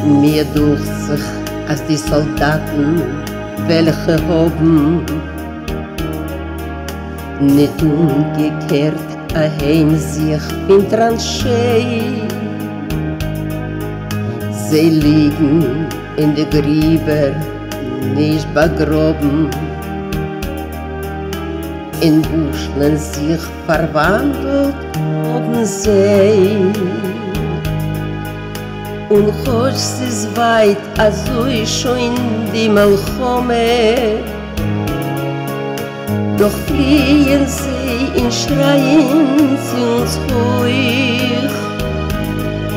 מיר דוכט זיך אז די סאלדאטן וועלכע האבן ניט אומגעקערט אהיים זיך פון טראנשיי, זיי ליגן אין די גריבער נישט באגראבן, אין מושלען זיך פארוואנדלט האבן זיי. און כאטש ס'איז ווייט אזוי שוין די מלחמה, דאך פליען זיי און שרייען צו אונז הויך,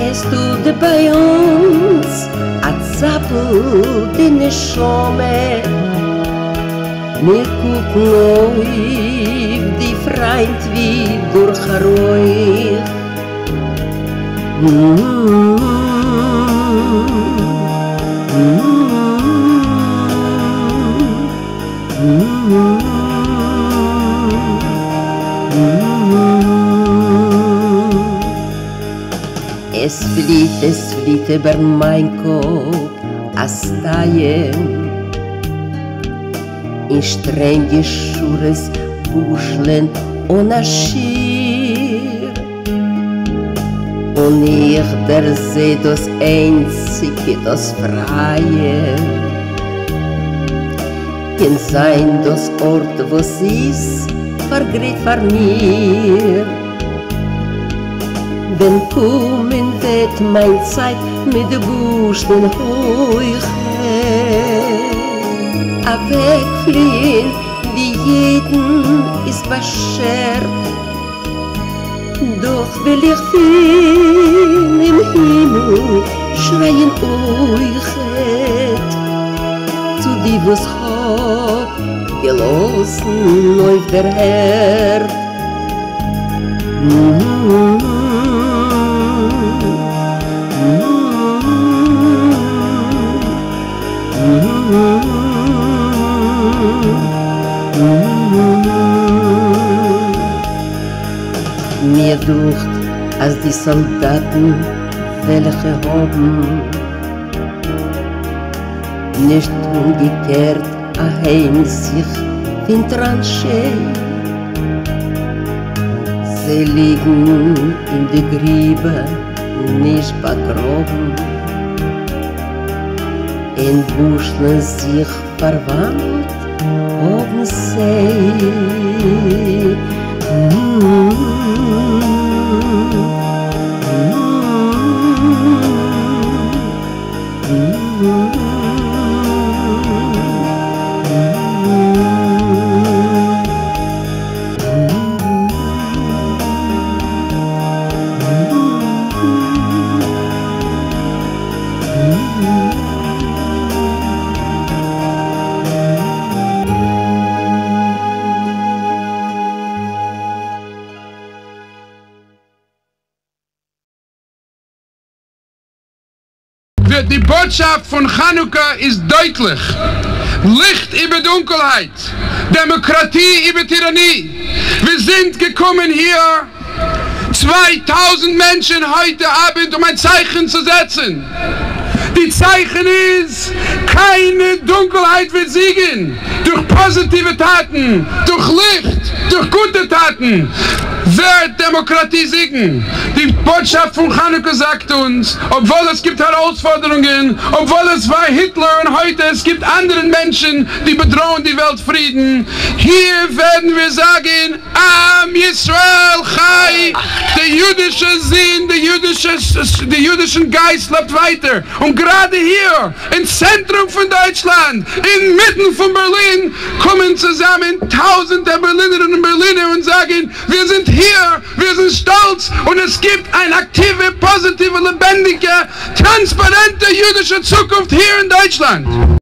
עס טוט ביי אונז א צאפל די נשמה, מיר קוקן אויף די פריינט ווי דורך א רויך. עס פליט, עס פליט איבער מיין קאפ א סטייע, אין שטרענגע שורות בושלען אן א שיעור, און איך דערזעה דאס איינציגע דאס פרייע, קען זיין דאס ארט וואס איז פארגרייט פאר מיר, ווען קומען וועט מיין צייט מיט די בושלען הויכע אוועקפליען ווי יעדן איז באשערט, דאך וועל איך פונעם הימל שרייען אויכעט צו די וואס כ'האב געלאזן אויף דער ערד. מיר דוכט אז די סאלדאטן וועלכע האבן נישט אומגעקערט אהיים זיך פון טראנשיי, זיי ליגן אין די גריבער נישט באגראבן, אין מושלען זיך פארוואנדלט האבן זיי. די באטשאפט פון חנוכה איז דייטליך, ליכט איבער דונקלהייט, דעמאקראטיע איבער טיראני. מיר זינט געקומען היר 2000 מענטשן היינט אוונט אום א צייכן צו זעצן. די צייכן איז, קיינע דונקלהייט וועט זיגן דורך פאזיטיווע טאטן, דורך ליכט, דורך גוטע טאטן ווערט דעמאקראטיע זיגן. די באטשאפט פון חנוכה זאגט אונז, אבוואל עס גיבט הערויספאדערונגען, אבוואל עס וואר היטלער און היינט עס גיבט אנדערע מענטשן די באדראען די וועלט פרידן, היר ווערדן מיר זאגן עם ישראל חי, די יודישע זין, די יודישע, די יודישן גייסט לעבט ווייטער, און גראדע היר, אין צענטרום פון דייטשלאנד, אינמיטן פון בערלין, קומען צוזאמען טויזענטער בערלינערין און בערלינער און זאגן, מיר זינט היר, מיר זענען שטאלץ, און עס גיבט אן אקטיווע, פאזיטיווע, לעבענדיגע, טראנספארענטע יודישע צוקונפט היר אין דייטשלאנד.